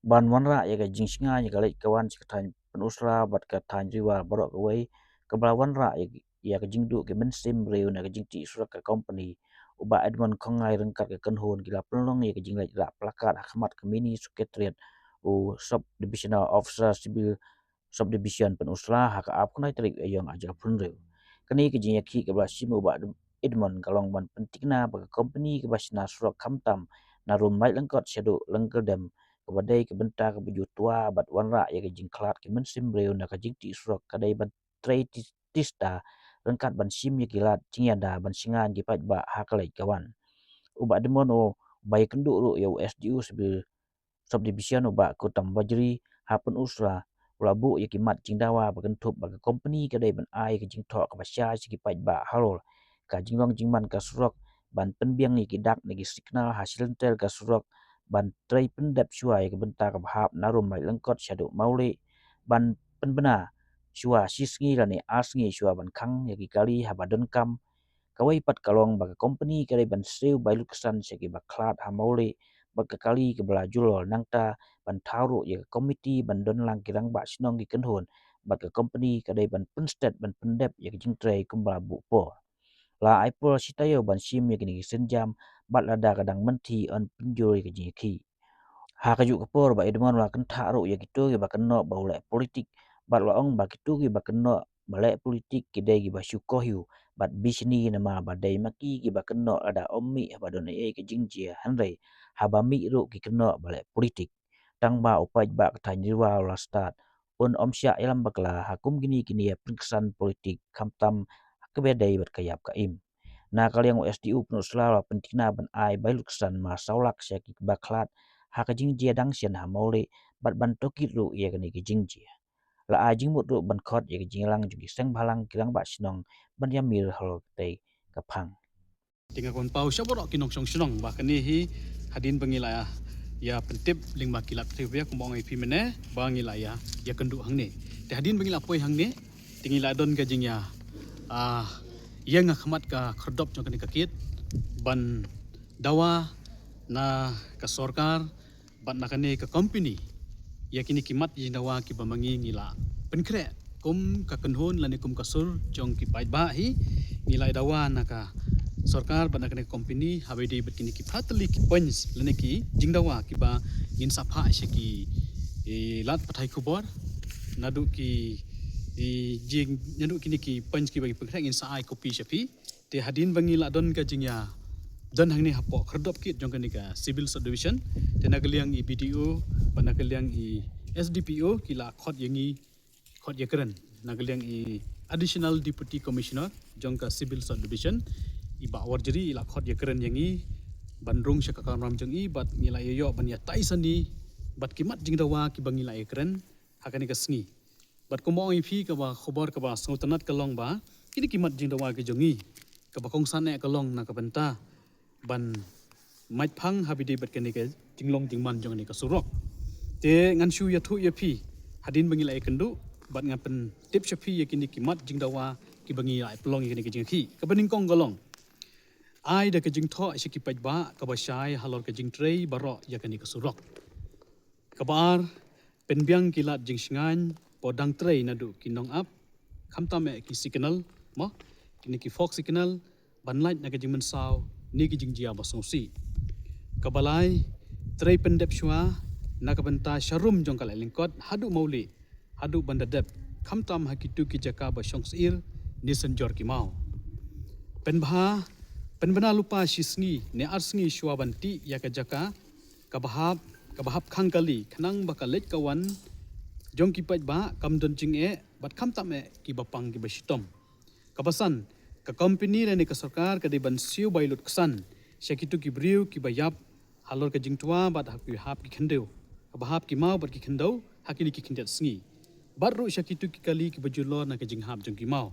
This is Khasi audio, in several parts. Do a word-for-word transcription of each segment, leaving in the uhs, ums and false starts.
ban wanrah ïa ka jingshngaiñ ïa ka leit ka wan sha ka thaiñ Pynursla bad ka thaiñ Ri War baroh kawei, kaba la wanrah ïa, ïa ka jingduh ki mynsiem briew na ka jingtih surok ka company. U Bah Edmund Khongngai ryngkat ka kynhun ki la pynlong ïa ka jingleit rah placard ha khmat ka Mini Secretariat u Sub Divisional Officer Civil Subdivision Pynursla ha ka arphew khyndai tarik Ïaïong arhajar arphew hynriew. Kane ka jingïakhih kaba la shim u Bah Edmund ka long ban pyntikna ba ka company kaba shna surok khamtam na Rum Maitlyngkot shaduh Lyngkyrdem, kaba dei ka bynta kaba ju twa bad wanrah ïa ka jingkhlad ki mynsiem briew na ka jingtih surok ka dei ban trei ti-, tista ryngkat ban shim ïa ki lad jingïada ban shngaiñ ki paidbah ha ka leit ka wan. U Bah Edmund u ba ïakynduh ruh ïa u S D O Civil Subdivision u Bah Kutam Bajri ha Pynursla u la buh ïa ki mat jingdawa ba kynthup ba ka company ka dei ban ai ka jingthoh kaba shai sha ki paidbah halor ka jinglong jingman ka surok, ban pynbiang ïa ki dak ne ki signal ha shilynter ka surok, ban trei pyndep shuwa ïa ka bynta kaba hap na Rum Maitlyngkot shaduh Mawlih, ban pynbna shuwa shi sngi lane ar sngi shuwa ban khang ïa ki kali haba donkam. Kawei pat ka long ba ka company ka dei ban siew bai lutksan sha kiba khlad ha Mawlih bad ka kali kaba la julor, nangta ban thaw ruh ïa ka komiti ban don lang ki rangbah shnong ki kynhun bad ka company ka dei ban pynstet ban pyndep ïa ka jingtrei kumba la buh por. La ai por shi taïew ban shim ïa kine ki sienjam bad lada ka dang mynthi yn pynjur ïa ka jingïakhih. Ha kajuh ka por Bah Edmund u la kynthah ruh ïa kito kiba kynnoh ba u leh politik bad u la ong ba kito kiba kynnoh ba leh politik ki dei kiba shu kohiu bad bishni namar ba dei ma ki kiba kynnoh lada ym mih haba don ei ei ka jingjia, hynrei haba mih ruh ki kynnoh ba leh politik. Tang ba u paidbah ka thaiñ Ri War u la stad, un ym shah ïalam bakla ha kum kine ki nia pynksan politik khamtam ha kaba dei bad ka ïap ka im. Na ka liang u S D O Pynursla u la pyntikna ban ai bai lutksan mar saw lak sha kiba khlad ha ka jingjia dang shen ha Mawlih bad ban tohkit ruh ïa kane ka jingjia. La ai jingmut ruh ban khot ïa ka jingïalang jong ki seng bhalang ki rangbah shnong ban ïamir halor katei ka phang. Te nga kwah ban paw sha baroh ki nongshong shnong ba kane hi hadien ba ngi la ïa pyntip lyngba ki lad pathai pabiang kumba ong ïa phi mynne ba ngi la ïa, ïakynduh hangne. Te hadien ba ngi la poi hangne te ngi la don ka jingïa, ah, ïeng ha khmat ka khyrdop jong kane ka gate ban dawa na ka sorkar bad na kane ka company ïa kine ki mat jingdawa kiba ma ngi ngi la pynkhreh kum ka kynhun lane kum ka sur jong ki paidbah hi. Ngi la dawa na ka sorkar bad na kane ka company haba ïadei bad kine ki phra tylli ki points lane ki jingdawa kiba ngin sa phah sha ki, eh, lad pathai khubor. Naduh ki, eh, jing, naduh kine ki points kiba ngi pynkhreh ngin sa ai copy sha phi. Te hadien ba ngi la don ka jingïa don hangne hapoh khyrdop gate jong kane ka Civil Subdivision, te na ka liang i B D O bad na ka liang i S D P O ki la khot ïa ngi, khot ïakren. Na ka liang i Additional Deputy Commissioner jong ka Civil Subdivision, i Bah Warjri, i la khot ïakren ïa ngi ban rung sha ka kamram jong i bad ngi la ïoh ban ïatai sani bad ki mat jingdawa kiba ngi la ïakren ha kane ka sngi. Bad kumba ong ïa phi kaba khubor kaba sngewtynnat ka long ba kine ki mat jingdawa ki jong ngi kaba kongsan eh ka long na ka bynta ban mait phang haba ïadei bad kane ka jinglong jingman jong kane ka surok. Te ngan shu ïathuh ïa phi hadien ba ngi la ïakynduh bad ngan pyntip sha phi ïa kine ki mat jingdawa kiba ngi la pynlong ïa kane ka jingïakhih. Kaba nyngkong ka long, ai da ka jingthoh sha ki paidbah kaba shai halor ka jingtrei baroh ïa kane ka surok. Kaba ar, pynbiang ki lad jingshngaiñ ba dang trei naduh ki nongap, khamtam eh ki signal, mo, kine ki fog signal, ban lait na ka jingmynsaw ne ki jingjia ba sngewsih. Kaba lai, trei pyndep shuwa na ka bynta sharum jong ka lad lyngkot haduh Mawlih, haduh ban da dep, khamtam ha kito ki jaka ba shong syiar ne synjor ki maw. Pynbha, pynbna lypa shi sngi ne ar sngi shuwa ban tih ïa ka jaka kaba hap, kaba hap khang kali, khnang ba ka leit ka wan jong ki paidbah kam don jingeh bad khamtam eh kiba pang kiba shitom. Kaba san, ka company lane ka sorkar ka dei ban siew bai lutksan sha kito ki briew kiba ïap halor ka jingtwa bad ha ki hap ki khyndew, kaba hap ki maw bad ki khyndew ha kine ki khyndiat sngi. Bad ruh sha kito ki kali kiba julor na ka jinghap jong ki maw.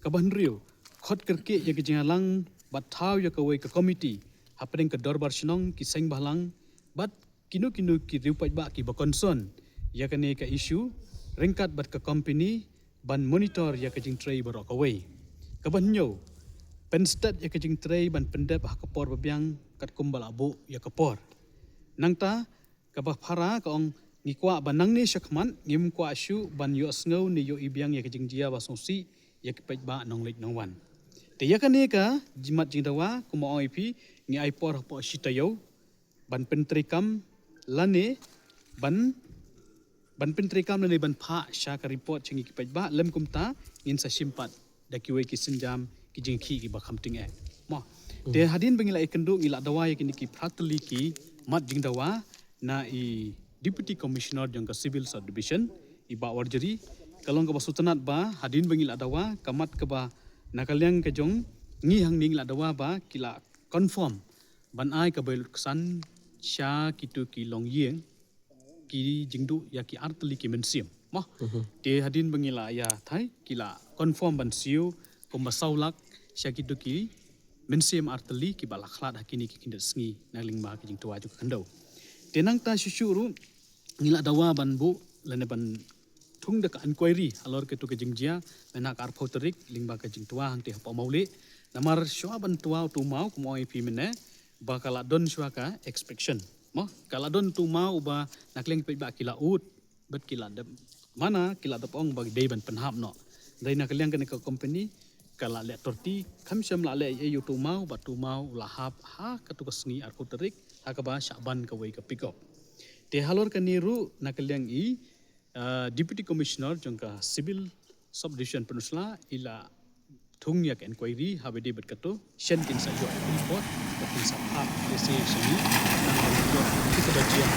Kaba hynriew, khot kyrkieh ïa ka jingïalang bad thaw ïa kawei ka komiti hapdeng ka dorbar shnong, ki seng bhalang bad kino kino ki riew paidbah kiba concern ïa kane ka issue ryngkat bad ka company ban monitor ïa ka jingtrei baroh kawei. Kaba hynñiew, pynstet ïa ka jingtrei ban pyndep ha ka por babiang katkum ba la buh ïa ka por. Nangta, kaba phara ka ong, ngi kwah ba nangne shakhmat ngim kwah shuh ban ïohsngew ne ïohi biang ïa ka jingjia ba sngewsih ïa ki paidbah nongleit nongwan. Te ïa kane ka jingmat jingdawa, kumba ong ïa phi, ngi ai por hapoh shi taïew ban pyntreikam lane ban ban pyntreikam lane ban phah sha ka report sha ngi ki paidbah, lym kumta ngin sa shim pat da kiwei ki sienjam ki jingkhih kiba kham tyngeh. Mo. Te hadien ba ngi la ïakynduh, ngi la dawa ïa kine ki phra tylli ki mat jingdawa na i Deputy Commissioner jong ka Civil Sub Division, i Bah Warjri. Ka long kaba sngewtynnat ba hadien ba ngi la dawa, ka mat kaba na ka liang ka jong ngi hangne ngi la dawa ba ki la confirm ban ai ka bai lutksan sha kito ki longïing ki jingduh ïa ki artylli ki mynsiem. Mo. Te hadien ba ngi la ïa thai, ki la confirm ban siew kumba saw lak sha kito ki mynsiem artylli kiba la khlad ha kine ki khyndiat sngi na lyngba ka jingtwa jong ka khyndew. Te nangta shuh shuh ruh ngi la dawa ban buh lane ban thung da ka inquiry halor kito ka jingjia mynta ka arphew tarik lyngba ka jingtwa hangtei hapoh Mawlieh. Namar shuwa ban twa u tu maw, kumba ong ïa phi mynne, ba ka la don shuwa ka expectation. Mo, ka la don tu maw uba na ka liang ki paidbah ki la ud bad ki la dep, mana ki la dep ong ba dei ban pynhap noh. Dei na ka liang kane ka company ka la leh torti, kham shym la leh ei ei ïa u tu maw, ba tu maw u la hap ha kato ka sngi arphew tarik ha kaba shah ban kawei ka pick up. Te halor kane ruh na ka liang i uh, Deputy Commissioner jong ka Civil Subdivision Pynursla i la thung ïa ka inquiry, haba dei bad kato shen kin sa ïoh ïa ka report bad kin sa phah ïa sha ngi, nang ban ïoh ïa kaba jia.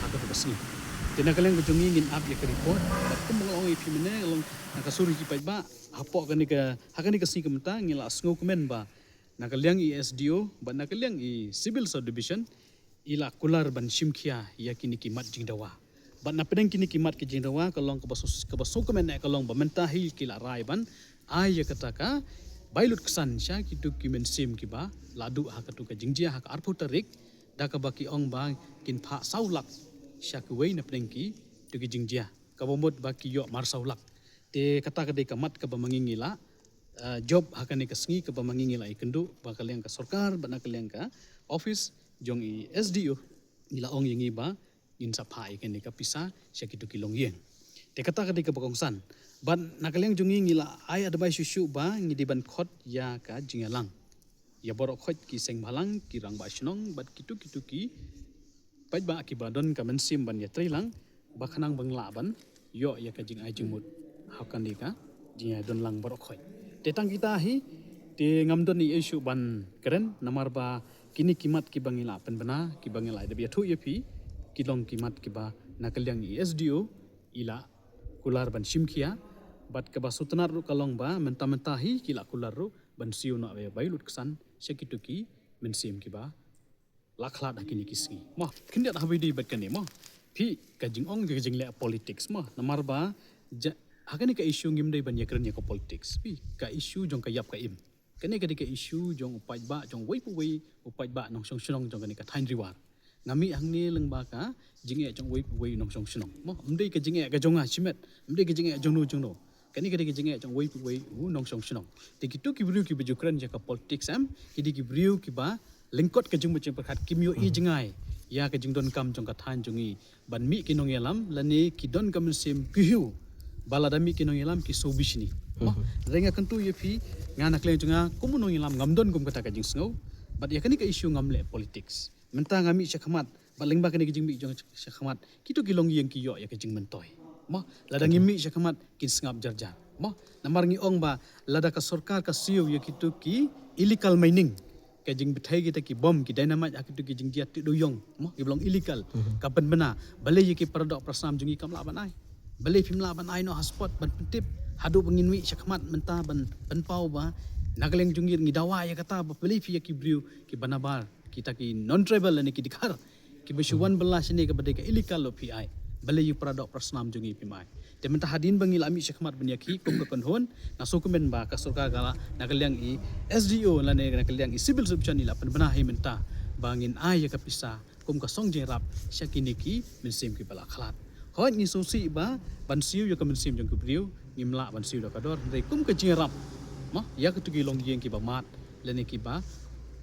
Ha kato ka sngi, te na ka liang ka jong ngi ngin ap ïa ka report bad kumba nga la ong ïa phi mynne, ka long na ka sur ki paidbah, hapoh kane ka, ha kane ka sngi ka mynta ngi la sngewkmen ba na ka liang i S D O bad na ka liang i Civil Subdivision i la kular ban shim khia ïa kine ki mat jingdawa. Bad na pdeng kine ki mat ki jingdawa ka long kaba shu, kaba sngewkmen eh ka long ba mynta hi ki la rai ban ai ïa kata ka bai lutksan sha kito ki mynsiem kiba la duh ha kato ka jingjia ha ka arphew tarik, da kaba ki ong ba kin phah saw lak sha kiwei na pdeng kito ki jingjia, kaba mut ba ki ïoh mar saw lak. Te kata ka dei ka mat kaba ma ngi ngi la uh, jop ha kane ka sngi kaba ma ngi ngi la ïakynduh ba ka liang ka sorkar bad na ka liang ka office jong i S D O ngi la ong ïa ngi ba ngin sa phah ïa kane ka pisa sha kito ki longïing. Te kata ka dei kaba kongsan. Bad na ka liang jong ngi ngi la ai advice shuh shuh ba ngi dei ban khot ïa ka jingïalang ïa baroh khoit ki seng bhalang, ki rangbah shnong bad kito kito ki paidbah kiba don ka mynsiem ban ïatreilang ba khnang ba ngin lah ban ïoh ïa ka jingai jingmut ha kane ka jingïadon lang baroh khoit. Te tang kita hi, te ngam don ei ei shuh ban kren, namar ba kine ki mat kiba ngi la pynbna, kiba ngi la dep ïathuh ïa phi, ki long ki mat kiba na ka liang i S D O i la kular ban shim khia, bad kaba sngewtynnat ruh ka long ba mynta mynta hi ki la kular ruh ban siew noh ïa bai lutksan sha kito ki mynsiem kiba la khlad ha kine ki sngi. Mo, khyndiat haba dei bad kane mo, phi, ka jingong ka jingleh politics mo, namar ba ha kane ka issue ngim dei ban ïakren ïa ka politics. Phi, ka issue jong ka ïap ka im. Kane ka dei ka issue jong u paidbah, jong uwei pa uwei u paidbah nongshong shnong jong kane ka thaiñ Ri War. Nga mih hangne lyngba ka jingeh jong uwei pa uwei u nongshong shnong mo, ym dei ka jingeh ka jong nga shimet, ym dei ka jingeh jongno jongno. Kane ka dei ka jingeh jong uwei pa uwei u nongshong shnong. Te kito ki briew kiba ju kren ïa ka politics em, ki dei ki briew kiba lyngkot ka jingmut jingpyrkhat, kim ïohi jngai ïa ka jingdonkam jong ka thaiñ jong ngi ban mih ki nongïalam, lane ki don ka mynsiem ki hiu ba lada mih ki nongïalam ki sngewbha shini. Mo, hynrei nga kyntu ïa phi, nga na ka liang jong nga kum u nongïalam ngam don kum kata ka jingsngew. Bad ïa kane ka issue ngam leh politics. Mynta nga mih shakhmat bad lyngba kane ka jingmih jong shakhmat, kito ki longïing ki ïoh ïa ka jingmyntoi. Mo, lada ngim mih shakhmat kin sngap jar jar. Mo, namar ngi ong ba lada ka sorkar ka siew ïa kito ki illegal mining, ka jingbthei kita ki bom, ki dynamite ha kito ki jingjia tih dewïong mo, kiba long illegal, ka pynbna. Balei ïa ki paradoh parasnam jong ngi kam lah ban ai? Balei phim lah ban ai noh ha spot ban pyntip? Haduh ba ngin mih shakhmat mynta ban pynpaw ba na ka liang jong ngi ngi dawa ïa kata, ba balei phi ïa ki briew kiba nabar, kita ki non tribal lane ki dkhar, kiba shu wan bylla shane kaba dei ka illegal ruh phi ai? Balei ïa paradoh parasnam jong ngi phim ai? Te mynta hadien ba ngi la mih shakhmat ban ïakhih kum ka kynhun, nga sngewkmen ba ka sorkar ka la, na ka liang i S D O lane na ka liang i Civil Subdivision i la pynbna hi mynta ba ngin ai ïa ka pisa kum ka song jingïarap sha kine ki mynsiem kiba la khlad. Hooid, ngi sngewsih ba ban siew ïa ka mynsiem jong ki briew ngim lah ban siew da ka dor, hynrei kum ka jingïarap mo ïa kito ki longïing kiba mad lane kiba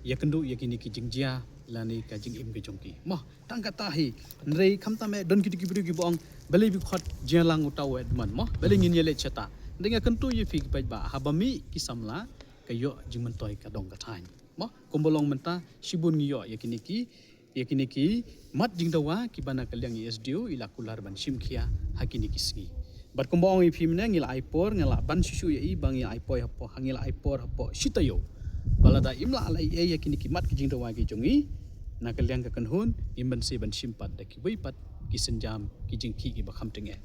ïakynduh ïa kine ki jingjia lane ka jingim ka jong ki. Mo, tang kata hi, hynrei khamtam eh don kito ki briew kiba ong, balei phi khot jingïalang uta u Edmund, mo, balei ngin ïaleit shata. Hynrei nga kyntu ïa phi ki paidbah, haba mih ki samla, ka ïoh jingmyntoi ka dong ka thaiñ. Mo, kumba long mynta, shibun ngi ïoh ïa kine ki, ïa kine ki mat jingdawa kiba na ka liang i S D O i la kular ban shim khia ha kine ki sngi. Bad kumba ong ïa phi mynne, ngi la ai por, ngi la ban shuh shuh ïa i ba ngi la ai por hapoh, ngi la ai por hapoh shi taïew. Ba lada im lah leh ei ei ïa kine ki mat ki jingdawa ki jong i, na ka liang ka kynhun, ngim banse ban shim pat da kiwei pat ki sienjam, ki jingkhih kiba kham tyngeh.